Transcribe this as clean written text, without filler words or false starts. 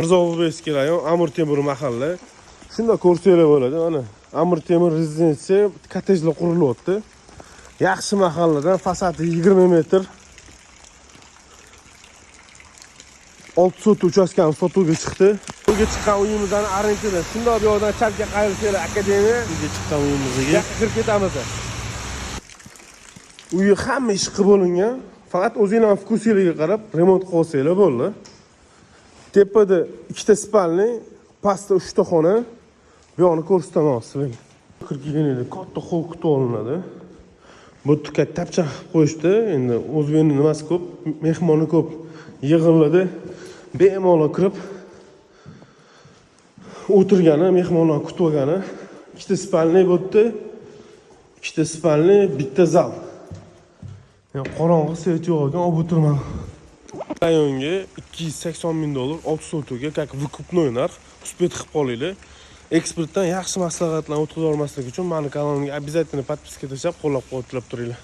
Mirzo Ulug'bekskiy rayon, Amir Temur mahalla. Shunda ko'rsanglar bo'ladi. Mana Amir Temur rezidensiya, kottejlar qurilyapti. Yaxshi mahalladan, fasadi 20 metr. 6 sotix uchastkamiz sotuvga chiqdi. Sotuvga chiqqan uyimizni arendada. Shundoq bu yoqdan chapga qayrilsanglar, akademiya. Uyga chiqqan uyimizga. Bu yoqqa kirib ketamiz. Uyi hamma ish qilib bo'lingan. Faqat o'zinglar вкус inglarga qarab remont qilib olsanglar bo'ldi. Tepada ikkita спальный, pastda uchta xona. Bu yoqni ko'rsataman sizlarga. Kirib kelganingda katta холл kutib olinadi. Bu yerga tapcha qilib qo'yishdi. Endi o'zbekning nimasi ko'p, mehmoni ko'p yig'iladi. Bemalol kirib o'tirgani, mehmonlar kutib olgani. Ikkita спальный bu yerda. Ikkita спальный, bitta zal. Yani qorong'i, свет yo'q ekan, olib o'tirmadim. Rayonga 280 ming dollar, 6 sotixga, как выкупной narx, успеть qilib qolinglar. Ekspertdan yaxshi maslahatlarni o'tkazib olmaslik uchun mani kanalimga обязательно подписка tashlab, qo'llab-quvvatlab turinglar.